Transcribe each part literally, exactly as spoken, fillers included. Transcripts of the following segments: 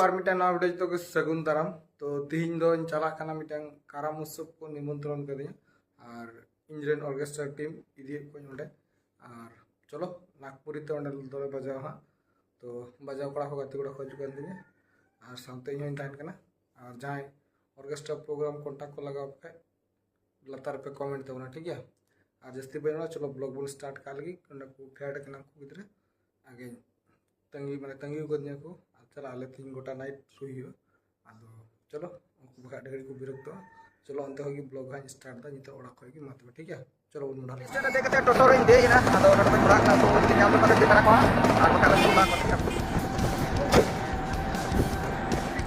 ᱟᱨ ᱢᱤᱫᱴᱟᱝ ᱱᱟᱣᱟ video ᱡᱚᱛᱚ ᱠᱚ ᱥᱟᱹᱜᱩᱱ ᱫᱟᱨᱟᱢ᱾ ᱛᱚ ᱛᱤᱦᱤᱧ ᱫᱚᱧ ᱪᱟᱞᱟᱜ ᱠᱟᱱᱟ ᱢᱤᱫᱴᱟᱝ ᱠᱟᱨᱟᱢ ᱩᱛᱥᱚᱵ ᱠᱚ ᱱᱤᱢᱚᱱᱛᱨᱚᱱ ᱠᱟᱫᱤᱧᱟ, ᱟᱨ ᱤᱧ ᱨᱮᱱ orchestra team ᱤᱫᱤᱭᱮᱫ ᱠᱚᱣᱟᱧ ᱚᱸᱰᱮ᱾ ᱟᱨ ᱪᱚᱞᱚ, ᱱᱟᱜᱽᱯᱩᱨᱤ ᱛᱮ ᱚᱸᱰᱮ ᱫᱚᱞᱮ ᱵᱟᱡᱟᱣᱟ ᱦᱟᱸᱜ᱾ ᱛᱚ ᱵᱟᱡᱟᱣ ᱠᱚᱲᱟ ᱠᱚ ᱜᱟᱛᱮ ᱠᱚᱲᱟ ᱠᱚ ᱦᱤᱡᱩᱜ ᱠᱟᱱ ᱛᱤᱧᱟ, ᱟᱨ ᱥᱟᱶᱛᱮ ᱤᱧ ᱦᱚᱸᱧ ᱛᱟᱦᱮᱱ ᱠᱟᱱᱟ᱾ ᱟᱨ ᱡᱟᱦᱟᱸᱭ orchestra program contact ᱠᱚ ᱞᱟᱜᱟᱣ ᱯᱮ ᱠᱷᱟᱡ, ᱞᱟᱛᱟᱨ ᱨᱮᱯᱮ comment ᱛᱟᱵᱚᱱᱟ, ᱴᱷᱤᱠ ᱜᱮᱭᱟ? ᱟᱨ ᱡᱟᱹᱥᱛᱤ ᱵᱟᱹᱧ ᱨᱚᱲᱟ, ᱪᱚᱞᱚ vlog ᱵᱚᱱ start ᱠᱟᱜ ᱞᱟᱹᱜᱤᱫ᱾ ᱚᱸᱰᱮ ᱠᱚ ᱯᱷᱮᱰ ᱠᱟᱱᱟ ᱠᱚ ᱜᱤᱫᱽᱨᱟᱹ, ᱟᱜᱮ ᱛᱟᱺᱜᱤ, ᱢᱟᱱᱮ ᱛᱟᱺᱜᱤ ᱠᱟᱫᱤᱧᱟ ᱠᱚ᱾ ᱟᱨ ᱪᱟᱞᱟᱜ ᱟᱞᱮ ᱛᱤᱦᱤᱧ ᱜᱚᱴᱟ night ᱥᱩᱭ ᱦᱩᱭᱩᱜᱼᱟ᱾ ᱟᱫᱚ ᱪᱚᱞᱚ, ᱩᱱᱠᱩ ᱵᱟᱠᱷᱟᱡ ᱟᱹᱰᱤ ᱜᱷᱟᱹᱲᱤᱡ ᱠᱚ ᱵᱤᱨᱚᱠᱛᱚᱜᱼᱟ᱾ ᱪᱚᱞᱚ, ᱚᱱᱛᱮ ᱠᱷᱚᱡ ᱜᱮ vlog ᱦᱟᱸᱜ start ᱫᱟ ᱱᱤᱛᱚᱜ ᱚᱲᱟᱜ ᱠᱷᱚᱡ ᱜᱮ᱾ ᱢᱟ ᱛᱚᱵᱮ, ᱴᱷᱤᱠ ᱜᱮᱭᱟ, ᱪᱚᱞᱚ ᱵᱚᱱ ᱢᱚᱰᱟ ᱞᱮᱜᱮ᱾ ᱥᱴᱮᱥᱚᱱ ᱨᱮ ᱫᱮᱡ ᱠᱟᱛᱮ ᱴᱳᱴᱳ ᱨᱤᱧ ᱫᱮᱡ ᱮᱱᱟ, ᱟᱫᱚ ᱱᱚᱰᱮ ᱵᱚᱱ ᱢᱚᱰᱟ ᱠᱟᱱᱟ, ᱛᱚ ᱩᱱᱠᱤᱱ ᱧᱟᱢ ᱞᱮᱠᱷᱟᱱ ᱫᱚ ᱪᱮᱫ ᱫᱷᱟᱨᱟ ᱠᱚᱜᱼᱟ, ᱟᱨ ᱵᱟᱠᱷᱟᱱ ᱫᱚ ᱥᱩᱨ ᱵᱟᱝ ᱠᱚ ᱴᱷᱤᱠᱟ᱾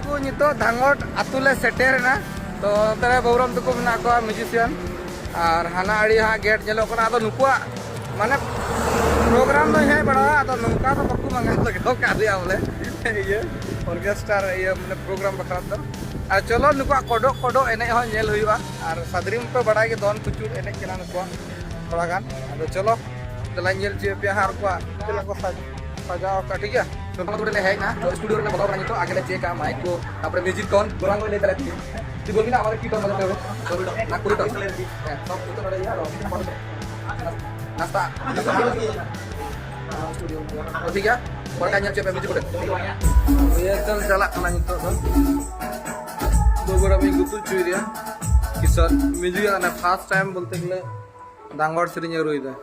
ᱠᱚ ᱱᱤᱛᱚᱜ ᱫᱷᱟᱝᱜᱚᱰ ᱟᱹᱛᱩ ᱞᱮ ᱥᱮᱴᱮᱨ ᱮᱱᱟ᱾ ᱛᱚ ᱱᱚᱛᱮ ᱨᱮ ᱵᱟᱹᱵᱩᱨᱟᱢ ᱛᱟᱠᱚ ᱢᱮᱱᱟᱜ ᱠᱚᱣᱟ, musician, ᱟᱨ ᱦᱟᱱᱟ ᱟᱲᱮ ᱦᱟᱸᱜ gate ᱧᱮᱞᱚᱜ ᱠᱟᱱᱟ᱾ ᱟᱫᱚ ᱱᱩᱠᱩᱣᱟᱜ ᱢᱟᱱᱮ program ᱫᱚᱧ ᱦᱮᱡ ᱵᱟᱲᱟᱣᱟ, ᱟᱫᱚ ᱱᱚᱝᱠᱟ ᱫᱚ ᱵᱟᱠᱚ ᱢᱟᱸᱜᱟᱣ ᱞᱟᱜᱟᱣ ᱠᱟᱜ ᱞᱮᱭᱟ ᱵᱚᱞᱮ, ᱤᱭᱟᱹ orchestra ᱤᱭᱟᱹ ᱢᱟᱱᱮ program ᱵᱟᱠᱷᱨᱟ ᱫᱚ᱾ ᱟᱨ ᱪᱚᱞᱚ, ᱱᱩᱠᱩᱣᱟᱜ ᱠᱚᱰᱚᱜ ᱠᱚᱰᱚᱜ ᱮᱱᱮᱡ ᱦᱚᱸ ᱧᱮᱞ ᱦᱩᱭᱩᱜᱼᱟ᱾ ᱟᱨ ᱥᱟᱫᱽᱨᱤᱢ ᱯᱮ ᱵᱟᱲᱟᱭ ᱜᱮ, ᱫᱚᱱ ᱠᱩᱪᱩᱲ ᱮᱱᱮᱡ ᱠᱟᱱᱟ ᱱᱩᱠᱩᱣᱟᱜ ᱛᱷᱚᱲᱟ ᱜᱟᱱ᱾ ᱟᱫᱚ ᱪᱚᱞᱚ, ᱫᱮᱞᱟᱧ ᱧᱮᱞ ᱦᱚᱪᱚᱭ ᱯᱮᱭᱟ ᱦᱟᱸᱜ ᱩᱱᱠᱩᱣᱟᱜ ᱪᱮᱫ ᱞᱮᱠᱟ ᱠᱚ ᱥᱟᱡ-, ᱥᱟᱡᱟᱣ ᱟᱠᱟᱫ, ᱴᱷᱤᱠ ᱜᱮᱭᱟ? ᱱᱚᱣᱟ ᱫᱚ ᱞᱮ ᱦᱮᱡ ᱮᱱᱟ, ᱛᱚ studio ᱨᱮ ᱵᱚᱞᱚ ᱠᱟᱱᱟ ᱱᱤᱛᱚᱜ, ᱟᱜᱮ ᱞᱮ ᱪᱮᱠᱟ mic ᱠᱚ, ᱛᱟᱨᱯᱚᱨᱮ music tone, ᱜᱚᱨᱟᱝ ᱞᱟᱹᱭ ᱛᱟᱞᱮ ᱯᱮ᱾ ᱪᱮᱫ ᱵᱚᱞ ᱢᱮᱱᱟᱜᱼᱟ, ᱟᱢᱟᱜ ᱠᱤ tone ᱵᱟᱡᱟᱣ ᱯᱮ? ᱱᱟᱜᱽᱯᱩᱨᱤ tone? ᱦᱮᱸ, ᱥᱚᱵ ᱡᱚᱛᱚ ᱱᱚᱰᱮ ᱜᱮᱭᱟ, ᱟᱨ ᱱᱟᱥᱛᱟ᱾ ᱴᱷᱤᱠ ᱜᱮᱭᱟ, ᱯᱚᱨᱮ ᱧᱮᱞ ᱦᱚᱪᱚᱭ ᱯᱮ music ᱠᱚᱨᱮ᱾ ᱮᱠᱫᱚᱢ ᱪᱟᱞᱟᱜ ᱠᱟᱱᱟ ᱱᱤᱛᱚᱜ ᱫᱚ᱾ ᱫᱩᱵᱩᱨ ᱟᱹᱵᱤ ᱜᱩᱛᱩ ᱪᱩᱭ ᱨᱮᱭᱟ᱾ ᱠᱤᱥᱚᱨ music ᱨᱮ first time ᱵᱚᱞᱛᱮ ᱜᱮᱞᱮ ᱫᱟᱝᱜᱚᱲ ᱥᱮᱨᱮᱧ ᱮ ᱨᱩᱭ ᱫᱟ᱾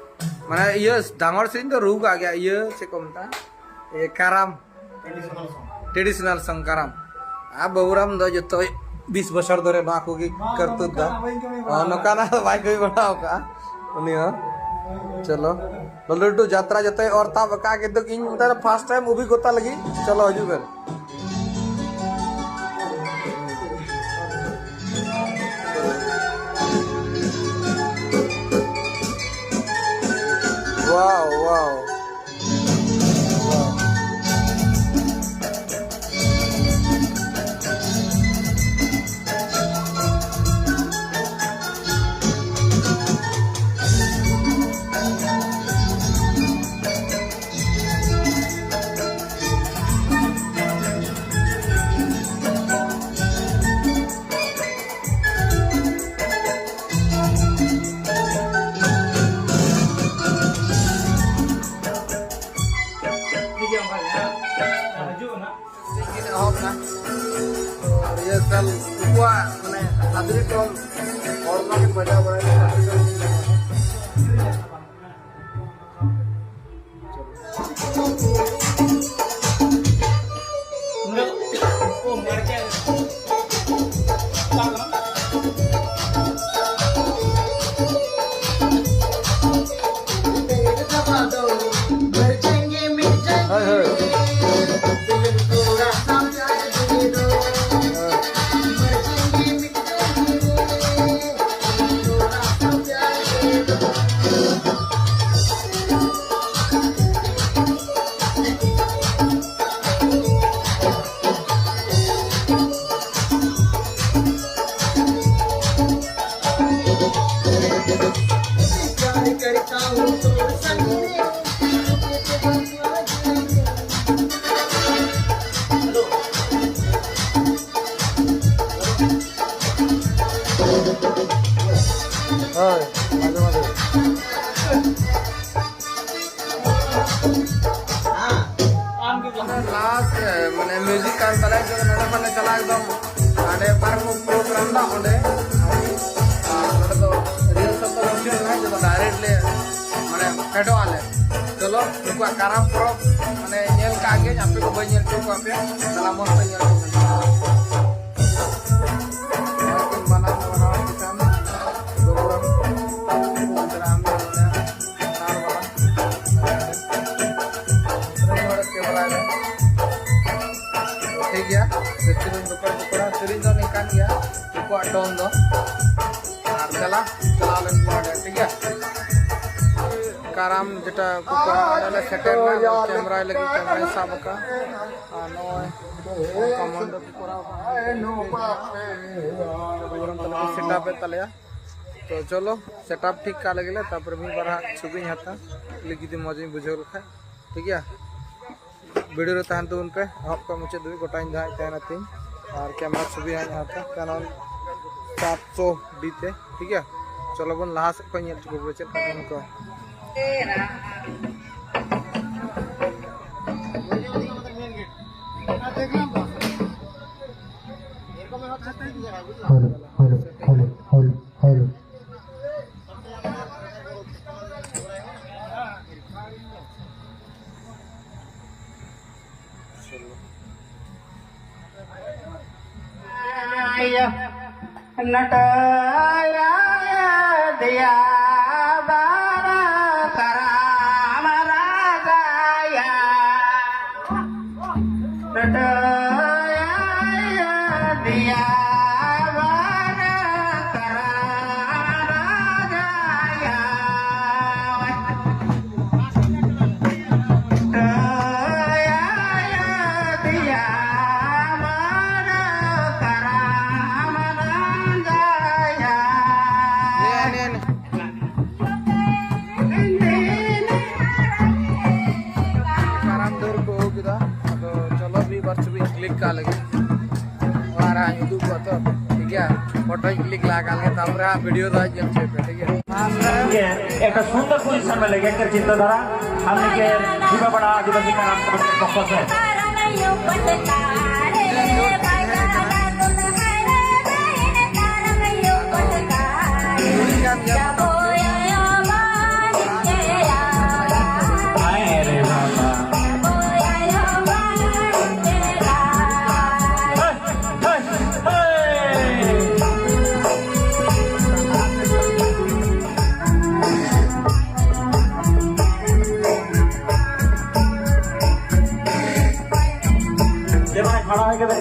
ᱢᱟᱱᱮ ᱤᱭᱟᱹ ᱰᱟᱝᱜᱚᱨ ᱥᱮᱨᱮᱧ ᱫᱚ ᱨᱩ ᱠᱟᱜ ᱜᱮᱭᱟ, ᱤᱭᱟᱹ ᱪᱮᱫ ᱠᱚ ᱢᱮᱛᱟᱜᱼᱟ, ᱤᱭᱟᱹ ᱠᱟᱨᱟᱢ, traditional song ᱠᱟᱨᱟᱢ᱾ ᱟᱨ ᱵᱟᱹᱵᱩᱨᱟᱢ ᱫᱚ ᱡᱚᱛᱚ ᱵᱤᱥ ᱵᱚᱪᱷᱚᱨ ᱫᱷᱚᱨᱮ ᱱᱚᱣᱟ ᱠᱚᱜᱮ ᱠᱟᱹᱨᱛᱩᱛ ᱫᱟ᱾ ᱱᱚᱝᱠᱟᱱᱟᱜ ᱫᱚ ᱵᱟᱭ ᱠᱟᱹᱢᱤ ᱵᱟᱲᱟ ᱟᱠᱟᱫᱼᱟ ᱩᱱᱤ ᱦᱚᱸ᱾ ᱪᱚᱞᱚ, ᱞᱟᱹᱴᱩ ᱞᱟᱹᱴᱩ ᱡᱟᱛᱨᱟ ᱡᱚᱛᱚᱭ ᱚᱨ ᱛᱟᱵ ᱟᱠᱟᱫᱼᱟ, ᱠᱤᱱᱛᱩ ᱤᱧ ᱢᱮᱛᱟᱭ ᱯᱷᱟᱥᱴ ᱴᱟᱭᱤᱢ ᱚᱵᱷᱤᱜᱽᱜᱚᱛᱟ ᱞᱟᱹᱜᱤᱫ᱾ ᱪᱚᱞᱚ ᱦᱤᱡᱩᱜ ᱵᱮᱱ᱾ Wow, wow. ᱮᱦᱚᱵ ᱮᱱᱟ᱾ ᱨᱤᱦᱟᱨᱥᱟᱞ ᱩᱱᱠᱩᱣᱟᱜ ᱢᱟᱱᱮ ᱦᱟᱡᱨᱤ ᱠᱚ ᱦᱚᱲ ᱠᱚ ᱵᱟᱡᱟᱣ ᱵᱟᱲᱟᱭᱟ᱾ ᱦᱳᱭ, ᱢᱟᱡᱷᱮ ᱢᱟᱡᱷᱮ᱾ ᱞᱟᱥᱴ ᱢᱟᱱᱮ ᱢᱤᱣᱡᱤᱠ ᱠᱟᱱ ᱛᱟᱞᱮᱭᱟ, ᱡᱮ ᱱᱚᱰᱮ ᱠᱷᱚᱱ ᱞᱮ ᱪᱟᱞᱟᱜᱼᱟ ᱮᱠᱫᱚᱢ ᱦᱟᱸᱰᱮ ᱯᱟᱨᱠ ᱯᱨᱳᱜᱨᱟᱢ ᱫᱚ ᱚᱸᱰᱮ᱾ ᱟᱨ ᱱᱚᱰᱮ ᱫᱚ ᱨᱤᱦᱟᱨᱥᱟᱞ ᱫᱚ ᱵᱟᱝ ᱦᱩᱭ ᱞᱮᱱᱟ, ᱡᱮ ᱰᱟᱭᱨᱮᱠᱴ ᱞᱮ ᱢᱟᱱᱮ ᱯᱷᱮᱰᱚᱜ ᱟᱞᱮ᱾ ᱪᱚᱞᱚ, ᱱᱩᱠᱩᱣᱟᱜ ᱠᱟᱨᱟᱢ ᱯᱚᱨᱚᱵᱽ ᱢᱟᱱᱮ ᱧᱮᱞ ᱠᱟᱜ ᱜᱮ, ᱟᱯᱮ ᱠᱚ ᱵᱟᱹᱧ ᱧᱮᱞ ᱦᱚᱪᱚ ᱠᱚᱣᱟ ᱯᱮ᱾ ᱪᱟᱞᱟᱣ ᱢᱚᱡᱽ ᱯᱮ ᱧᱮᱞ ᱦᱚᱪᱚ ᱠᱚᱣᱟ᱾ ᱱᱚᱣᱟ ᱠᱤᱱ ᱵᱟᱱᱟᱣ ᱵᱟᱱᱟᱣ ᱠᱤᱥᱟᱱ ᱜᱚᱜᱚᱨᱟᱢ ᱩᱱᱠᱩ ᱜᱤᱫᱽᱨᱟᱹ ᱟᱢ ᱧᱮᱞ ᱢᱮ, ᱟᱨ ᱵᱟᱝ ᱨᱮ ᱦᱚᱲ ᱠᱮᱢᱮᱨᱟ ᱨᱮ᱾ ᱴᱷᱤᱠ ᱜᱮᱭᱟ, ᱥᱮᱨᱮᱧ ᱫᱚᱠᱚ ᱫᱚᱠᱚ ᱥᱮᱨᱮᱧ ᱫᱚ ᱱᱤᱝᱠᱟᱱ ᱜᱮᱭᱟ ᱱᱩᱠᱩᱣᱟᱜ ᱴᱚᱱ ᱫᱚ᱾ ᱟᱨ ᱫᱮᱞᱟ, ᱪᱟᱞᱟᱣ ᱞᱮᱱ ᱜᱮ ᱱᱚᱰᱮ, ᱴᱷᱤᱠ ᱜᱮᱭᱟ᱾ ᱠᱟᱨᱟᱢ ᱡᱮᱴᱟ ᱠᱚ ᱠᱚᱨᱟᱣ, ᱚᱸᱰᱮ ᱞᱮ ᱥᱮᱴᱮᱨ ᱮᱱᱟ, ᱟᱫᱚ ᱠᱮᱢᱨᱟᱭ ᱞᱟᱹᱜᱤᱫ ᱠᱮᱢᱨᱟᱭ ᱥᱟᱵ ᱟᱠᱟᱫ᱾ ᱟᱨ ᱱᱚᱜᱼᱚᱭ ᱠᱚᱢᱟᱱᱰᱳ ᱠᱚ ᱠᱚᱨᱟᱣ ᱠᱟᱜᱼᱟ᱾ ᱯᱨᱳᱜᱨᱟᱢ ᱛᱟᱞᱮ ᱠᱚ ᱥᱮᱴᱟᱯ ᱮᱫ ᱛᱟᱞᱮᱭᱟ᱾ ᱛᱚ ᱪᱚᱞᱚ, ᱥᱮᱴᱟᱯ ᱴᱷᱤᱠ ᱠᱟᱜ ᱞᱟᱹᱜᱤᱫ ᱞᱮ, ᱛᱟᱨᱯᱚᱨᱮ ᱢᱤᱫ ᱵᱟᱨ ᱦᱟᱸᱜ ᱪᱷᱚᱵᱤᱧ ᱦᱟᱛᱟ, ᱠᱩᱞᱤ ᱡᱩᱫᱤ ᱢᱚᱡᱽ ᱤᱧ ᱵᱩᱡᱷᱟᱹᱣ ᱞᱮᱠᱷᱟᱡ, ᱴᱷᱤᱠ ᱜᱮᱭᱟ᱾ ᱵᱷᱤᱰᱤᱭᱳ ᱨᱮ ᱛᱟᱦᱮᱱ ᱛᱟᱵᱚᱱ ᱯᱮ, ᱮᱦᱚᱵ ᱠᱷᱚᱱ ᱢᱩᱪᱟᱹᱫ ᱫᱷᱟᱹᱵᱤᱡ ᱜᱚᱴᱟᱧ ᱫᱟᱦᱟᱜ ᱛᱟᱦᱮᱱᱟ ᱛᱤᱧ᱾ ᱟᱨ ᱠᱮᱢᱨᱟ ᱪᱷᱚᱵᱤ ᱦᱟᱸᱜ ᱦᱟᱛᱟ ᱠᱟᱱᱚᱱ ᱥᱟᱛᱥᱚ ᱰᱤ ᱛᱮ, ᱴᱷᱤᱠ ᱜᱮᱭᱟ᱾ ᱪᱚᱞᱚ ᱵᱚᱱ ᱞᱟᱦᱟ ᱥᱮᱫ ᱠᱷᱚᱱ ᱧᱮᱞ ᱦᱚᱪᱚ ᱠᱚᱵᱚᱱ ᱪᱮᱫ ᱞᱮᱠᱟ ᱠᱚ᱾ Hello, hello, hello, hello, hello. नटया दिया बारा कराम राजाया। नटया दिया बारा कराम राजाया। ᱠᱟᱨᱟᱢ ᱰᱟᱹᱨ ᱠᱚ ᱟᱹᱜᱩ ᱠᱮᱫᱟ᱾ ᱟᱫᱚ ᱪᱚᱞᱚ ᱢᱤᱫ ᱵᱟᱨ ᱪᱷᱚᱵᱤ ᱠᱞᱤᱠ ᱠᱟᱜ ᱞᱟᱹᱜᱤᱫ᱾ ᱚᱲᱟᱜ ᱨᱮ ᱦᱟᱸᱜ ᱤᱧ ᱩᱫᱩᱜ ᱠᱚᱣᱟ ᱛᱚ, ᱴᱷᱤᱠ ᱜᱮᱭᱟ? ᱯᱷᱳᱴᱳᱧ ᱠᱞᱤᱠ ᱞᱟᱜᱟ ᱞᱮᱜᱮ, ᱛᱟᱨᱯᱚᱨᱮ ᱦᱟᱸᱜ ᱵᱷᱤᱰᱤᱭᱳ ᱫᱚ ᱦᱟᱸᱜ ᱧᱮᱞ ᱦᱚᱪᱚᱭ ᱯᱮ, ᱴᱷᱤᱠ ᱜᱮᱭᱟ? ये एक सुंदर पोजीशन में लेके एक चिंताधारा हमने के विभा बड़ा आदिवासी का नाम समर्पित पक्का से।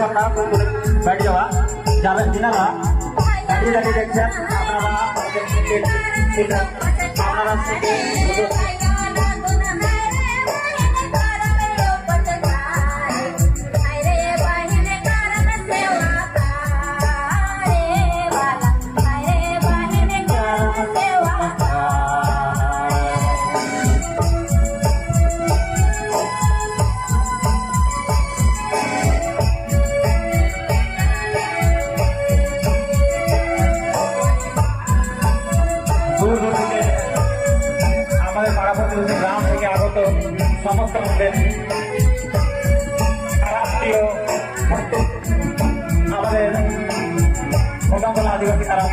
बैठ जावा, ज्यादा बिना ना, धीरे धीरे देख, अपना, अपना, अपना, দূর দূর থেকে আমাদের পাড়া প্রতিবেশী গ্রাম থেকে আগত সমস্ত আমাদের তারা প্রিয় আমাদের কোটামতলা আদিবাসী তারা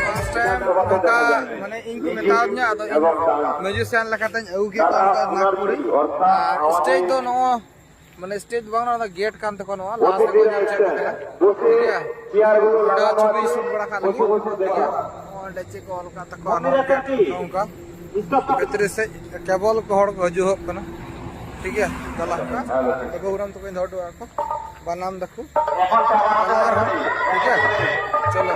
ᱞᱟᱥᱴ ᱴᱟᱭᱤᱢ ᱱᱚᱝᱠᱟ ᱢᱟᱱᱮ ᱤᱧ ᱠᱚ ᱢᱮᱛᱟᱣᱟᱫᱤᱧᱟ, ᱟᱫᱚ ᱤᱧ ᱢᱤᱭᱩᱡᱤᱥᱤᱭᱟᱱ ᱞᱮᱠᱟᱛᱮᱧ ᱟᱹᱜᱩ ᱠᱮᱫ ᱠᱚᱣᱟ ᱱᱚᱝᱠᱟ ᱱᱟᱜᱽᱯᱩᱨᱤ᱾ ᱟᱨ ᱥᱴᱮᱡᱽ ᱫᱚ ᱱᱚᱜᱼᱚ ᱢᱟᱱᱮ ᱥᱴᱮᱡᱽ ᱫᱚ ᱵᱟᱝ, ᱚᱱᱟ ᱫᱚ ᱜᱮᱴ ᱠᱟᱱ ᱛᱟᱠᱚᱣᱟ, ᱱᱚᱣᱟ ᱞᱟᱦᱟ ᱥᱮᱫ ᱠᱚ ᱧᱮᱞ ᱪᱮᱫ ᱠᱟᱱᱟ, ᱴᱷᱤᱠ ᱜᱮᱭᱟ? ᱚᱸᱰᱮ ᱪᱷᱚᱵᱤ ᱥᱩᱴ ᱵᱟᱲᱟ ᱠᱟᱜ ᱞᱟᱹᱜᱤᱫ, ᱴᱷᱤᱠ ᱜᱮᱭᱟ? ᱚᱸᱰᱮ ᱪᱮᱫ ᱠᱚ ᱚᱞ ᱠᱟᱜ ᱛᱟᱠᱚᱣᱟ, ᱱᱚᱣᱟ ᱜᱮᱴ ᱱᱚᱝᱠᱟ ᱵᱷᱤᱛᱨᱤ ᱥᱮᱫ ᱠᱮᱵᱚᱞ ᱠᱚ ᱦᱚᱲ ᱠᱚ ᱦᱤᱡᱩᱜ ᱠᱟᱱᱟ, ᱴᱷᱤᱠ ᱜᱮᱭᱟ? ᱪᱟᱞᱟᱜ ᱠᱟᱱᱟ, ᱵᱟᱹᱵᱩ ᱜᱚᱨᱟᱢ ᱛᱟᱠᱚᱧ ᱫᱚᱦᱚ ᱦᱚᱴᱚ ᱠᱟᱜ ᱠᱚ, ᱵᱟᱱᱟᱢ ᱫᱟᱠᱚ, ᱟᱨᱦᱚᱸ, ᱴᱷᱤᱠ ᱜᱮᱭᱟ? ᱪᱚᱞᱚ᱾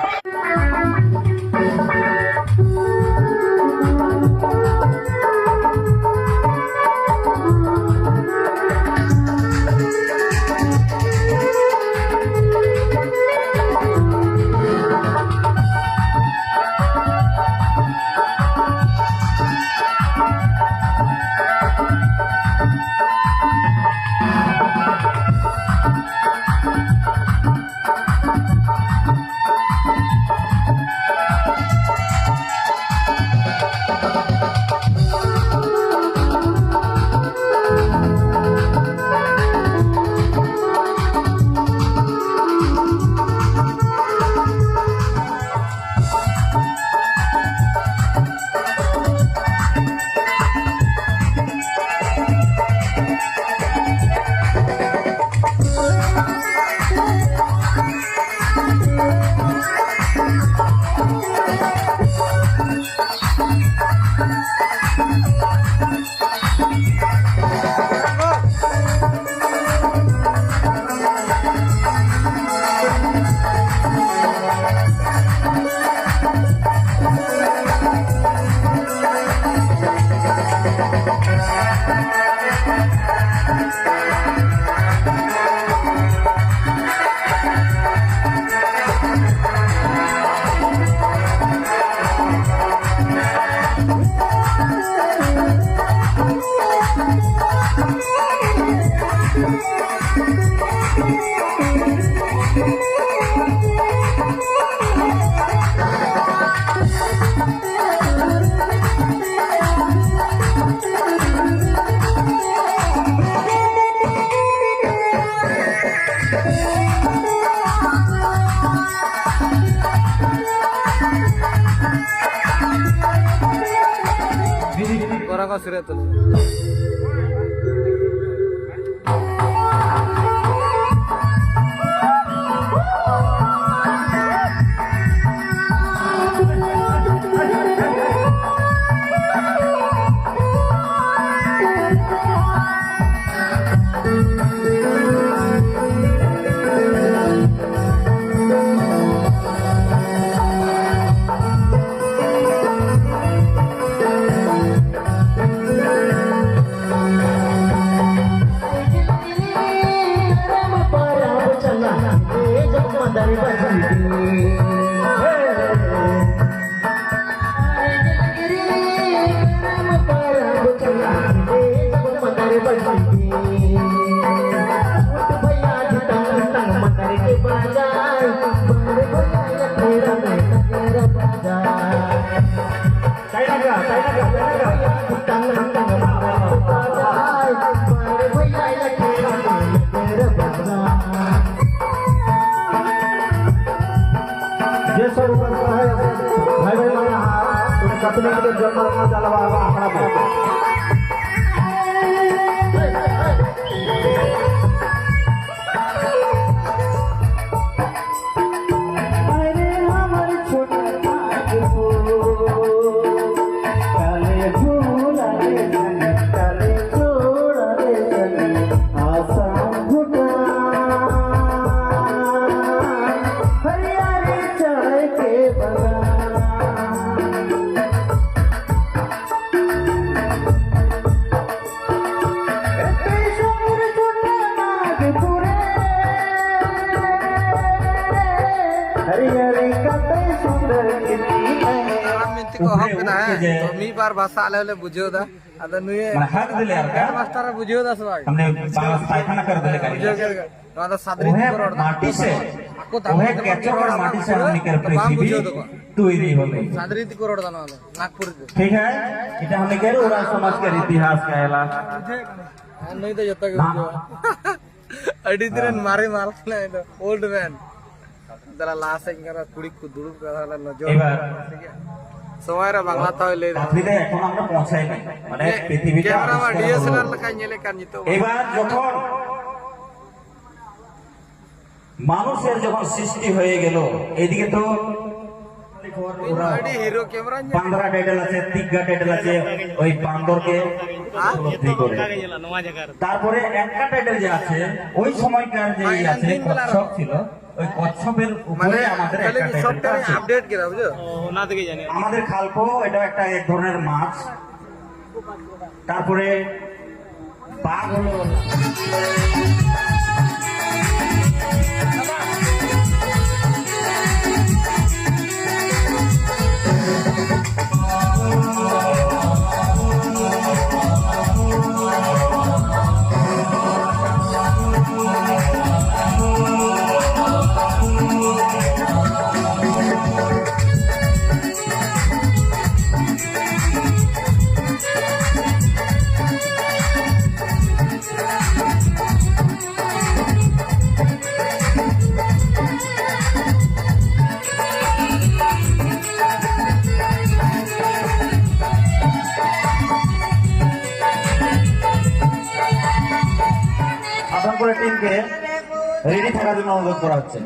ᱚᱱᱟ ᱠᱚ ᱥᱤᱨᱟᱹ ᱛᱟᱞᱮ᱾ ये सब ऊपर है, भाई भाई वाला हाथ, उन कतले के जन्म का जलवा आखड़ा में। अरे हमर छोटा काले झूला रे, काले झूला रे, आसाम भूटान, हरियाली चाय के बागान। ᱟᱨ ᱢᱮᱱᱛᱮ ᱠᱚ ᱮᱦᱚᱵ ᱠᱮᱫᱟ, ᱦᱮᱸ᱾ ᱛᱚ, ᱢᱤᱫ ᱵᱟᱨ ᱵᱷᱟᱥᱟ ᱟᱞᱮ ᱦᱚᱸᱞᱮ ᱵᱩᱡᱷᱟᱹᱣ ᱮᱫᱟ᱾ ᱟᱫᱚ ᱱᱩᱭ ᱢᱟᱱᱮ ᱦᱟᱜ ᱫᱤᱞᱮ ᱟᱨ ᱠᱟ ᱢᱟᱥᱴᱟᱨ ᱮ ᱵᱩᱡᱷᱟᱹᱣ ᱮᱫᱟ ᱥᱮ ᱵᱟᱝ? हमने पांच पायखाना कर दिले ᱠᱟᱹᱨᱤ᱾ ᱵᱩᱡᱷᱟᱹᱣ ᱠᱮᱫ ᱜᱮ᱾ ᱱᱚᱣᱟ ᱫᱚ ᱥᱟᱫᱽᱨᱤ ᱛᱮᱠᱚ ᱨᱚᱲ ᱮᱫᱟ᱾ ᱢᱟᱴᱤ ᱥᱮ ᱟᱠᱚ ᱫᱟᱜ ᱢᱟᱹᱰᱤ ᱠᱮᱪᱚ ᱨᱚᱲ ᱢᱟᱴᱤ ᱥᱮ ᱦᱟᱢᱱᱤ ᱠᱟᱨ ᱯᱨᱤᱛᱷᱤᱵᱤ ᱛᱩᱭᱨᱤ ᱦᱚᱞᱮ᱾ ᱥᱟᱫᱽᱨᱤ ᱛᱮᱠᱚ ᱨᱚᱲ ᱮᱫᱟ ᱱᱚᱣᱟ ᱫᱚ, ᱱᱟᱜᱽᱯᱩᱨ ᱨᱮ᱾ ᱴᱷᱤᱠ ᱦᱮ, ᱮᱴᱟ ᱦᱟᱢᱱᱤ ᱠᱟᱨ ᱩᱨᱟ ᱥᱚᱢᱟᱡᱽ ᱠᱟᱨ ᱤᱛᱤᱦᱟᱥ ᱠᱟ ᱮᱞᱟ᱾ ᱟᱨ ᱱᱩᱭ ᱫᱚ ᱡᱚᱛᱚ ᱜᱮ ᱵᱩᱡᱷᱟᱹᱣᱟ᱾ ᱟᱹᱰᱤ ᱫᱤᱱ ᱨᱮᱱ ᱢᱟᱨᱮ ᱢᱟᱞ ᱠᱟᱱᱟᱭ ᱫᱚ, old man᱾ ᱫᱟᱞᱟ ᱞᱟᱦᱟ ᱥᱮᱫ ᱠᱟᱱᱟ, ᱠᱩᱲᱤ ᱠᱚ ᱫᱩᱲᱩᱵ ᱠᱟᱱᱟ, ᱛᱟᱦᱞᱮ ᱱᱚᱡᱚᱨ ᱮᱵᱟᱨ ᱴᱷᱤᱠ ᱜᱮᱭᱟ᱾ সময় রে বাংলা তাও লেই রে। পৃথিবীতে এখন আমরা পৌঁছাইনি, মানে পৃথিবীতে ক্যামেরা আমার আবিষ্কার হলো। ডিএসএলআর লেখা নিয়ে লেখার নিত। এবার যখন মানুষের যখন সৃষ্টি হয়ে গেল, এদিকে তো ওরা আইডি হিরো ক্যামেরা নিয়ে বান্দরা টাইটেল আছে, তিগ্গা টাইটেল আছে, ওই বান্দরকে উপলব্ধি করে। তারপরে একটা টাইটেল যে আছে, ওই সময়কার যে ইয়ে আছে, কচ্ছপ ছিল, ওই কচ্ছপের উপরে মানে আমাদের একটা টাইটেল আছে। আপডেট করা বুঝো। আমাদের খালপো, এটা একটা এক ধরনের মাছ। তারপরে বাঘ হলো। আসানপুরের টিমকে রেডি থাকার জন্য অনুরোধ করা হচ্ছে।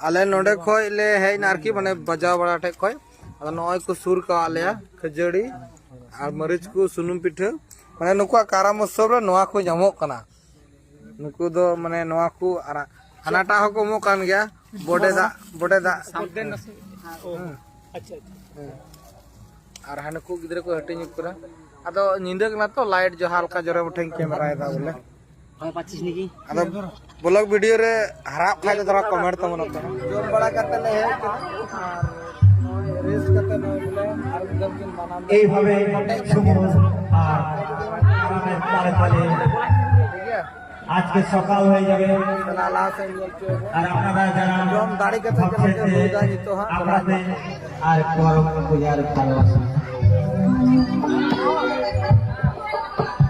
ᱟᱞᱮ ᱱᱚᱰᱮ ᱠᱷᱚᱡ ᱞᱮ ᱦᱮᱡ ᱮᱱᱟ ᱟᱨᱠᱤ, ᱢᱟᱱᱮ ᱵᱟᱡᱟᱣ ᱵᱟᱲᱟ ᱴᱷᱮᱡ ᱠᱷᱚᱡ᱾ ᱟᱫᱚ ᱱᱚᱜᱼᱚᱭ ᱠᱚ ᱥᱩᱨ ᱠᱟᱣᱟᱜ ᱞᱮᱭᱟ ᱠᱷᱟᱹᱡᱟᱹᱲᱤ ᱟᱨ ᱢᱟᱹᱨᱤᱪ ᱠᱚ, ᱥᱩᱱᱩᱢ ᱯᱤᱴᱷᱟᱹ, ᱢᱟᱱᱮ ᱱᱩᱠᱩᱣᱟᱜ ᱠᱟᱨᱟᱢ ᱩᱛᱥᱚᱵ ᱨᱮ ᱱᱚᱣᱟ ᱠᱚ ᱧᱟᱢᱚᱜ ᱠᱟᱱᱟ᱾ ᱱᱩᱠᱩ ᱫᱚ ᱢᱟᱱᱮ ᱱᱚᱣᱟ ᱠᱚ ᱟᱨ ᱦᱟᱱᱟᱴᱟᱜ ᱦᱚᱸᱠᱚ ᱮᱢᱚᱜ ᱠᱟᱱ ᱜᱮᱭᱟ, ᱵᱚᱰᱮ ᱫᱟᱜ, ᱵᱚᱰᱮ ᱫᱟᱜ᱾ ᱟᱪᱪᱷᱟ, ᱟᱪᱪᱷᱟ᱾ ᱟᱨ ᱦᱟᱱᱠᱩ ᱜᱤᱫᱽᱨᱟᱹ ᱠᱚ ᱦᱟᱹᱴᱤᱧ ᱟᱠᱚ ᱠᱟᱱᱟ᱾ ᱟᱫᱚ ᱧᱤᱫᱟᱹ ᱠᱟᱱᱟ ᱛᱚ, ᱞᱟᱭᱤᱴ ᱡᱚ ᱦᱟᱞᱠᱟ ᱡᱚᱨᱮ ᱢᱩᱴᱷᱟᱹᱧ ᱠᱮᱢᱮᱨᱟᱭᱮᱫᱟ ᱵᱚᱞᱮ᱾ ᱟᱫᱚ ᱵᱞᱚᱜ ᱵᱷᱤᱰᱤᱭᱳ ᱨᱮ ᱦᱟᱨᱟᱜ ᱠᱷᱟᱡ ᱫᱚ ᱛᱷᱚᱲᱟ ᱠᱚᱢᱮᱱᱴ ᱛᱟᱵᱚᱱ ᱟᱯᱮ᱾ ᱡᱚᱢ ᱵᱟᱲᱟ ᱠᱟᱛᱮ ᱞᱮ ᱦᱮᱡ ᱠᱟᱱᱟ ᱟᱨ ᱱᱚᱜᱼᱚᱭ ᱨᱮᱥᱴ ᱠᱟᱛᱮ ᱱᱚᱜᱼᱚᱭ ᱵᱚᱞᱮ ᱟᱨ ᱢᱤᱫ ᱫᱚᱢ ᱠᱤᱱ ᱢᱟᱱᱟᱣ ᱫᱟ᱾ এইভাবে শুভ আর আরামে তালে তালে ᱴᱷᱤᱠ ᱜᱮᱭᱟ᱾ আজকে সকাল হয়ে যাবে। ᱛᱟᱦᱞᱮ ᱞᱟᱦᱟ ᱥᱮᱫ ᱧᱮᱞ ᱦᱚᱪᱚᱭ ᱢᱮ᱾ আর আপনারা যারা ᱡᱚᱢ ᱫᱟᱲᱮ ᱠᱟᱛᱮ ᱡᱟᱦᱟᱸ ᱯᱮ ᱵᱷᱟᱵᱽ ᱵᱩᱡᱽ ᱫᱟ ᱱᱤᱛᱚᱜ ᱦᱟᱸᱜ᱾ আপনাদের আর পরম পূজার ভালোবাসা।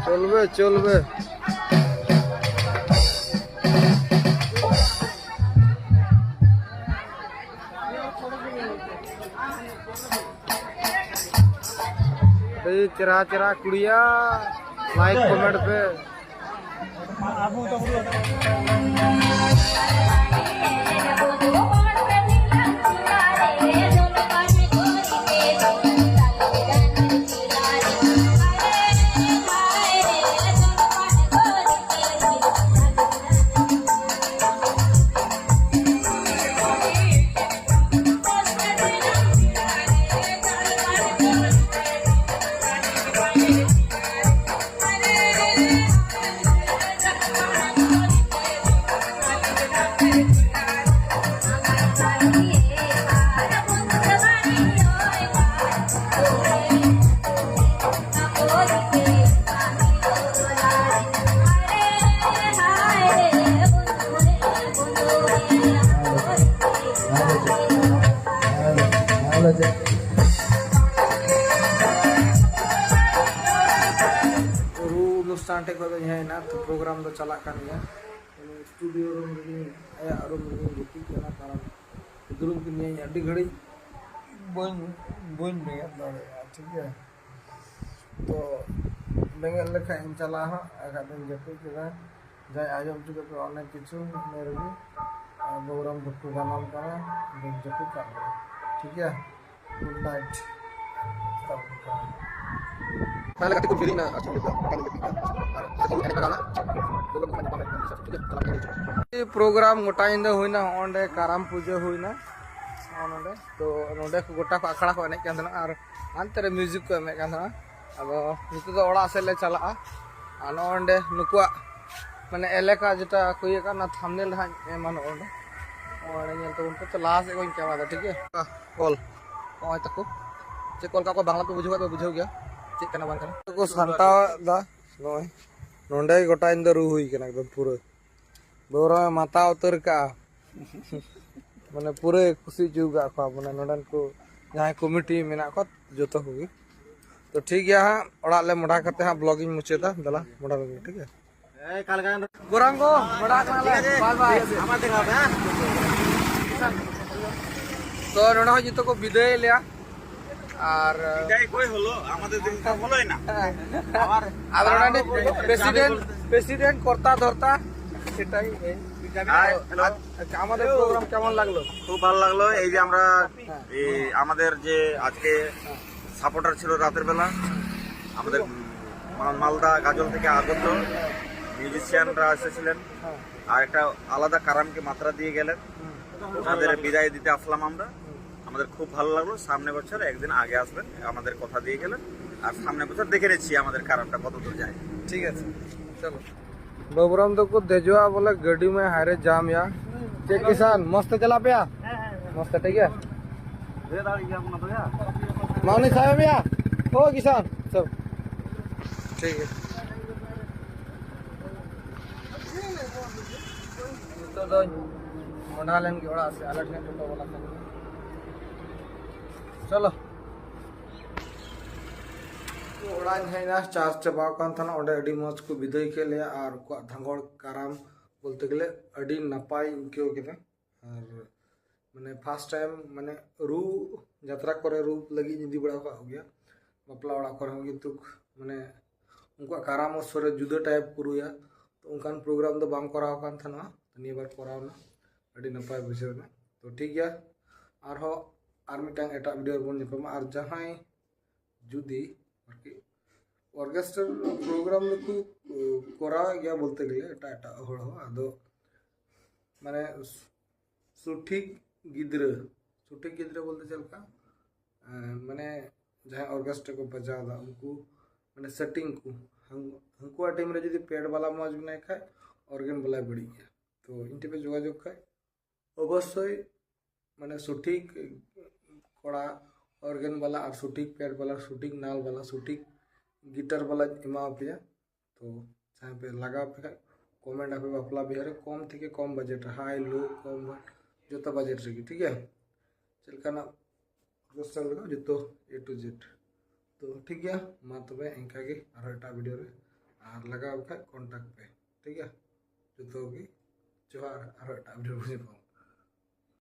চলবে, চলবে। এই চেরা চেরা কুড়িয়া, like comment ᱯᱮ। ᱨᱩ ᱚᱱᱩᱥᱴᱷᱟᱱ ᱴᱷᱮᱡ ᱠᱷᱚᱡ ᱫᱚᱧ ᱦᱮᱡ ᱮᱱᱟ, ᱛᱚ ᱯᱨᱳᱜᱨᱟᱢ ᱫᱚ ᱪᱟᱞᱟᱜ ᱠᱟᱱ ᱜᱮᱭᱟ᱾ ᱥᱴᱩᱰᱤᱭᱳ ᱨᱩᱢ ᱨᱮᱜᱮ, ᱟᱭᱟᱜ ᱨᱩᱢ ᱨᱮᱜᱮᱧ ᱜᱤᱛᱤᱡ ᱠᱟᱱᱟ, ᱠᱟᱨᱚᱱ ᱫᱩᱲᱩᱵ ᱠᱟᱹᱱᱟᱹᱧ ᱟᱹᱰᱤ ᱜᱷᱟᱹᱲᱤᱡ, ᱵᱟᱹᱧ ᱵᱟᱹᱧ ᱵᱮᱸᱜᱮᱫ ᱫᱟᱲᱮᱭᱟᱜᱼᱟ, ᱴᱷᱤᱠ ᱜᱮᱭᱟ᱾ ᱛᱚ ᱵᱮᱸᱜᱮᱫ ᱞᱮᱠᱷᱟᱡ ᱤᱧ ᱪᱟᱞᱟᱜᱼᱟ ᱦᱟᱸᱜ, ᱟᱨ ᱵᱟᱠᱷᱟᱡ ᱫᱚᱧ ᱡᱟᱹᱯᱤᱫ ᱠᱮᱫᱟ᱾ ᱡᱟᱭ ᱟᱸᱡᱚᱢ ᱦᱚᱪᱚ ᱠᱮᱫ ᱯᱮ ᱚᱱᱮᱠ ᱠᱤᱪᱷᱩ ᱤᱱᱟᱹ ᱨᱮᱜᱮ᱾ ᱟᱨ ᱜᱚᱣᱨᱟᱢ ᱫᱩᱠᱷᱩ ᱡᱟᱱᱟᱢ ᱠᱟᱱᱟ, ᱫᱩᱠ ᱡᱟᱹᱯᱤᱫ ᱠᱟᱜ ᱢᱮ, ᱴᱷᱤᱠ ᱜᱮᱭᱟ? Good night᱾ ᱛᱟᱦᱞᱮ ᱜᱟᱛᱮ ᱠᱚ ᱯᱷᱤᱨᱤ ᱮᱱᱟ, ᱟᱪᱪᱷᱟ, ᱱᱤᱛᱚᱜ ᱵᱟᱝ ᱡᱟᱹᱯᱤᱫ ᱠᱟᱱᱟ᱾ ᱟᱨ ᱟᱪᱪᱷᱟ, ᱤᱧ ᱮᱱᱮᱡ ᱞᱟᱜᱟᱣ ᱱᱟ᱾ ᱵᱚᱞᱚ ᱠᱚ ᱧᱟᱯᱟᱢ ᱮᱱᱟ, ᱴᱷᱤᱠ ᱜᱮᱭᱟ, ᱪᱟᱞᱟᱜ ᱠᱟᱱᱟ᱾ ᱯᱨᱳᱜᱨᱟᱢ ᱜᱚᱴᱟ ᱧᱤᱫᱟᱹ ᱦᱩᱭᱱᱟ, ᱦᱚᱸᱜᱼᱚ ᱱᱚᱸᱰᱮ ᱠᱟᱨᱟᱢ ᱯᱩᱡᱟᱹ ᱦᱩᱭᱱᱟ, ᱦᱚᱸᱜᱼᱚ ᱱᱚᱸᱰᱮ᱾ ᱛᱚ ᱱᱚᱸᱰᱮ ᱠᱚ ᱜᱚᱴᱟ ᱠᱚ ᱟᱠᱷᱲᱟ ᱠᱚ ᱮᱱᱮᱡ ᱠᱟᱱ ᱛᱟᱦᱮᱱᱟ ᱟᱨ ᱦᱟᱱᱛᱮ ᱨᱮ ᱢᱤᱣᱡᱤᱠ ᱠᱚ ᱮᱢᱮᱫ ᱠᱟᱱ ᱛᱟᱦᱮᱱᱟ᱾ ᱟᱫᱚ ᱱᱤᱛᱚᱜ ᱫᱚ ᱚᱲᱟᱜ ᱥᱮᱫ ᱞᱮ ᱪᱟᱞᱟᱜᱼᱟ᱾ ᱟᱨ ᱱᱚᱜᱼᱚ ᱱᱚᱸᱰᱮ ᱱᱩᱠᱩᱣᱟᱜ ᱢᱟᱱᱮ ᱮᱞᱟᱠᱟ ᱡᱮᱴᱟ ᱠᱚ ᱤᱭᱟᱹ ᱠᱟᱜ, ᱚᱱᱟ ᱛᱷᱟᱢᱵᱱᱮᱞ ᱨᱮ ᱦᱟᱸᱜ ᱮᱢᱟ ᱱᱚᱜᱼᱚ ᱱᱚᱸᱰᱮ᱾ ᱱᱚᱜᱼᱚ ᱱᱚᱸᱰᱮ ᱧᱮᱞ ᱛᱟᱵᱚᱱ ᱯᱮ, ᱛᱚ ᱞᱟᱦᱟ ᱥᱮᱫ ᱠᱷᱚᱱ ᱠᱮᱢᱮᱨᱟ ᱫᱟ, ᱴᱷᱤᱠ ᱜᱮᱭᱟ? ᱚᱞ ᱱᱚᱜᱼᱚᱭ ᱛᱟᱠᱚ ᱪᱮᱫ ᱠᱚ ᱚᱞ ᱠᱟᱜ ᱠᱚ, ᱵᱟᱝᱞᱟ ᱯᱮ ᱵᱩᱡᱷᱟᱹᱣ ᱠᱷᱟᱡ ᱯᱮ ᱵᱩᱡᱷᱟᱹᱣ ᱜᱮᱭᱟ ᱪᱮᱫ ᱠᱟᱱᱟ ᱵᱟᱝ ᱠᱟᱱᱟ᱾ ᱠᱚ ᱥᱟᱢᱴᱟᱣ ᱮᱫᱟ ᱱᱚᱜᱼᱚᱭ ᱱᱚᱸᱰᱮ ᱜᱚᱴᱟ ᱧᱤᱫᱟᱹ ᱨᱩ ᱦᱩᱭ ᱠᱟᱱᱟ ᱮᱠᱫᱚᱢ ᱯᱩᱨᱟᱹ᱾ ᱵᱚᱨᱚᱝ ᱢᱟᱛᱟᱣ ᱩᱛᱟᱹᱨ ᱠᱟᱜᱼᱟ᱾ ᱢᱟᱱᱮ ᱯᱩᱨᱟᱹ ᱠᱩᱥᱤ ᱦᱚᱪᱚ ᱠᱟᱜ ᱠᱚᱣᱟ ᱢᱟᱱᱮ ᱱᱚᱸᱰᱮᱱ ᱠᱚ ᱡᱟᱦᱟᱸᱭ ᱠᱚᱢᱤᱴᱤ ᱢᱮᱱᱟᱜ ᱠᱚᱣᱟ ᱡᱚᱛᱚ ᱠᱚᱜᱮ᱾ ᱛᱚ ᱴᱷᱤᱠ ᱜᱮᱭᱟ ᱦᱟᱸᱜ, ᱚᱲᱟᱜ ᱞᱮ ᱢᱚᱰᱟ ᱠᱟᱛᱮ ᱦᱟᱸᱜ ᱵᱞᱚᱜ ᱤᱧ ᱢᱩᱪᱟᱹᱫᱟ᱾ ᱫᱮᱞᱟ ᱢᱚᱰᱟ ᱞᱮᱜᱮ, ᱴᱷᱤᱠ ᱜᱮᱭᱟ᱾ ᱮᱭ ᱠᱟᱞᱜᱟᱱ ᱜᱚᱨᱟᱝ ᱠᱚ ᱢᱚᱰᱟ ᱠᱟᱱᱟ ᱞᱮ᱾ ᱵᱟᱭ ᱵᱟᱭ᱾ ᱟᱢᱟᱨ ᱫᱮᱠᱷᱟᱣ ᱯᱮ, ᱦᱮᱸ? ᱛᱚ ᱱᱚᱰᱮ ᱦᱚᱸ ᱡᱚᱛᱚ ᱠᱚ ᱵᱤᱫᱟᱹᱭ ᱞᱮᱭᱟ᱾ ᱟᱨ ᱵᱤᱫᱟᱹᱭ ᱠᱚᱭ ᱦᱚᱞᱚ, ᱟᱢᱟᱫᱮᱨ ᱫᱤᱱ ᱠᱟ ᱦᱚᱞᱚᱭ ᱱᱟ᱾ ᱦᱮᱸ᱾ ᱟᱵᱟᱨ ᱟᱨ ᱚᱱᱟ ᱱᱤᱡ ᱪᱟᱵᱤ ᱯᱨᱮᱥᱤᱰᱮᱱᱴ, ᱠᱚ ᱯᱨᱮᱥᱤᱰᱮᱱᱴ ᱠᱚᱨᱛᱟ ᱫᱷᱚᱨᱛᱟ সেটাই। আর, হ্যালো। আর, আচ্ছা, আমাদের প্রোগ্রাম কেমন লাগলো? খুব ভালো লাগলো। এই যে আমরা, হ্যাঁ। এই আমাদের যে আজকে হ্যাঁ। সাপোর্টার ছিল রাতের বেলা, আমাদের, উম, মা-, মালদা গাজল থেকে আগত মিউজিশিয়ানরা এসেছিলেন। হ্যাঁ। আর একটা আলাদা কারামকে মাত্রা দিয়ে গেলেন। হুম। ওনাদের বিদায় দিতে আসলাম আমরা। হুম। আমাদের খুব ভালো লাগলো। সামনে বছর একদিন আগে আসবেন, আমাদের কথা দিয়ে গেলেন। আর সামনে বছর দেখে নিচ্ছি আমাদের কারামটা কতদূর যায়। ঠিক আছে, চলো। ᱵᱟᱹᱵᱩᱨᱟᱢ ᱛᱟᱠᱚ ᱫᱮᱡᱚᱜᱼᱟ ᱵᱚᱞᱮ ᱜᱟᱹᱰᱤ ᱢᱟ ᱦᱟᱭᱨᱮ ᱡᱟᱢ ᱭᱟ᱾ ᱪᱮᱫ ᱠᱤᱥᱟᱱ, ᱢᱚᱡᱽ ᱛᱮ ᱪᱟᱞᱟᱜ ᱯᱮᱭᱟ? ᱢᱚᱡᱽ ᱛᱮ, ᱴᱷᱤᱠ ᱜᱮᱭᱟ? ᱢᱟᱹᱱᱤ ᱥᱟᱦᱮᱵ ᱭᱟ, ᱳ ᱠᱤᱥᱟᱱ, ᱥᱚᱵ᱾ ᱴᱷᱤᱠ ᱜᱮᱭᱟ᱾ ᱱᱤᱛᱚᱜ ᱫᱚ ᱢᱚᱰᱟ ᱞᱮᱱ ᱜᱮ ᱚᱲᱟᱜ ᱥᱮᱫ, ᱟᱞᱮ ᱴᱷᱮᱱ ᱴᱳᱴᱳ ᱵᱟᱞᱟ ᱠᱷᱟᱱ᱾ ᱪᱚᱞᱚ᱾ ᱚᱲᱟᱜ ᱤᱧ ᱦᱮᱡ ᱮᱱᱟ, ᱪᱟᱨᱡᱽ ᱪᱟᱵᱟᱣ ᱟᱠᱟᱱ ᱛᱟᱦᱮᱱᱟ᱾ ᱚᱸᱰᱮ ᱟᱹᱰᱤ ᱢᱚᱡᱽ ᱠᱚ ᱵᱤᱫᱟᱹᱭ ᱠᱮᱫ ᱞᱮᱭᱟ ᱟᱨ ᱩᱱᱠᱩᱣᱟᱜ ᱫᱷᱟᱸᱜᱚᱲ ᱠᱟᱨᱟᱢ ᱵᱚᱞᱛᱮ ᱜᱮᱞᱮ ᱟᱹᱰᱤ ᱱᱟᱯᱟᱭ ᱤᱧ ᱟᱹᱭᱠᱟᱹᱣ ᱠᱮᱫᱟ᱾ ᱟᱨ ᱢᱟᱱᱮ ᱯᱷᱟᱥᱴ ᱴᱟᱭᱤᱢ ᱢᱟᱱᱮ ᱨᱩ ᱡᱟᱛᱨᱟ ᱠᱚᱨᱮ ᱨᱩ ᱞᱟᱹᱜᱤᱫ ᱤᱧ ᱤᱫᱤ ᱵᱟᱲᱟ ᱟᱠᱟᱫ ᱠᱚᱜᱮᱭᱟ ᱵᱟᱯᱞᱟ ᱚᱲᱟᱜ ᱠᱚᱨᱮ ᱦᱚᱸ, ᱠᱤᱱᱛᱩ ᱢᱟᱱᱮ ᱩᱱᱠᱩᱣᱟᱜ ᱠᱟᱨᱟᱢ ᱚᱥᱚᱨ ᱨᱮ ᱡᱩᱫᱟᱹ ᱴᱟᱭᱤᱯ ᱠᱚ ᱨᱩᱭᱟ᱾ ᱛᱚ ᱚᱱᱠᱟᱱ ᱯᱨᱳᱜᱨᱟᱢ ᱫᱚ ᱵᱟᱝ ᱠᱚᱨᱟᱣ ᱟᱠᱟᱱ ᱛᱟᱦᱮᱱᱟ, ᱛᱚ ᱱᱤᱭᱟᱹ ᱵᱟᱨ ᱠᱚᱨᱟᱣ ᱮᱱᱟ, ᱟᱹᱰᱤ ᱱᱟᱯᱟᱭ ᱵᱩᱡᱷᱟᱹᱣ ᱮᱱᱟ᱾ ᱛᱚ ᱴᱷᱤᱠ ᱜᱮᱭᱟ, ᱟᱨᱦᱚᱸ ᱟᱨ ᱢᱤᱫᱴᱟᱝ ᱮᱴᱟᱜ ᱵᱷᱤᱰᱤᱭᱳ ᱨᱮᱵᱚᱱ ᱧᱟᱯᱟᱢᱟ᱾ ᱟᱨ ᱡᱟᱦᱟᱸᱭ ᱡᱩᱫᱤ ᱟᱨᱠᱤ ᱚᱨᱜᱮᱥᱴᱟᱨ ᱯᱨᱳᱜᱨᱟᱢ ᱫᱚᱠᱚ ᱠᱚᱨᱟᱣᱮᱫ ᱜᱮᱭᱟ ᱵᱚᱞᱛᱮ ᱜᱮᱞᱮ ᱮᱴᱟᱜ ᱮᱴᱟᱜ ᱦᱚᱲ ᱦᱚᱸ, ᱟᱫᱚ ᱢᱟᱱᱮ ᱥᱚᱴᱷᱤᱠ ᱜᱤᱫᱽᱨᱟᱹ, ᱥᱚᱴᱷᱤᱠ ᱜᱤᱫᱽᱨᱟᱹ ᱵᱚᱞᱛᱮ ᱪᱮᱫ ᱞᱮᱠᱟ? ᱮᱸ, ᱢᱟᱱᱮ ᱡᱟᱦᱟᱸᱭ ᱚᱨᱜᱮᱥᱴᱨᱟ ᱠᱚ ᱵᱟᱡᱟᱣ ᱮᱫᱟ, ᱩᱱᱠᱩ ᱢᱟᱱᱮ ᱥᱮᱴᱤᱝ ᱠᱚ, ᱦᱟᱱ-, ᱦᱟᱱᱠᱩᱣᱟᱜ ᱴᱤᱢ ᱨᱮ ᱡᱩᱫᱤ ᱯᱮᱰ ᱵᱟᱞᱟ ᱢᱚᱡᱽ ᱢᱮᱱᱟᱭ ᱠᱷᱟᱡ, ᱚᱨᱜᱮᱱ ᱵᱟᱞᱟᱭ ᱵᱟᱹᱲᱤᱡ ᱜᱮᱭᱟ᱾ ᱛᱚ ᱤᱧ ᱴᱷᱮᱱ ᱯᱮ ᱡᱳᱜᱟᱡᱳᱜᱽ ᱠᱷᱟᱡ ᱚᱵᱚᱥᱥᱳᱭ ᱢᱟᱱᱮ ᱥᱚᱴᱷᱤᱠ ᱠᱚᱲᱟ ᱚᱨᱜᱮᱱ ᱵᱟᱞᱟ ᱟᱨ ᱥᱚᱴᱷᱤᱠ ᱯᱮᱰ ᱵᱟᱞᱟ, ᱥᱚᱴᱷᱤᱠ ᱱᱟᱞ ᱵᱟᱞᱟ, ᱥᱚᱴᱷᱤᱠ ᱜᱤᱴᱟᱨ ᱵᱟᱞᱟᱧ ᱮᱢᱟ ᱯᱮᱭᱟ᱾ ᱛᱚ ᱡᱟᱦᱟᱸᱭ ᱯᱮ ᱞᱟᱜᱟᱣ ᱯᱮ ᱠᱷᱟᱡ ᱠᱚᱢᱮᱱᱴ ᱟᱯᱮ ᱵᱟᱯᱞᱟ ᱵᱤᱦᱟᱹ ᱨᱮ ᱠᱚᱢ ᱛᱷᱮᱠᱮ ᱠᱚᱢ ᱵᱟᱡᱮᱴ ᱨᱮ, ᱦᱟᱭ ᱞᱳ ᱠᱚᱢ ᱵᱟ-, ᱡᱚᱛᱚ ᱵᱟᱡᱮᱴ ᱨᱮᱜᱮ, ᱴᱷᱤᱠ ᱜᱮᱭᱟ? ᱪᱮᱫ ᱞᱮᱠᱟᱱᱟᱜ ᱚᱨᱜᱮᱥᱴᱟᱨ ᱞᱟᱜᱟᱣ, ᱡᱚᱛᱚ A to Z᱾ ᱛᱚ ᱴᱷᱤᱠ ᱜᱮᱭᱟ, ᱢᱟ ᱛᱚᱵᱮ ᱤᱱᱠᱟ ᱜᱮ, ᱟᱨᱦᱚᱸ ᱮᱴᱟᱜ ᱵᱷᱤᱰᱤᱭᱳ ᱨᱮ, ᱟᱨ ᱞᱟᱜᱟᱣ ᱠᱷᱟᱡ ᱠᱚᱱᱴᱟᱠᱴ ᱯᱮ, ᱴᱷᱤᱠ ᱜᱮᱭᱟ? ᱡᱚᱛᱚ ᱜᱮ ᱡᱚᱦᱟᱨ, ᱟᱨᱦᱚᱸ ᱮᱴᱟᱜ ᱵᱷᱤᱰᱤᱭᱳ ᱨᱮ ᱵᱚᱱ ᱧᱟᱯᱟᱢᱟ᱾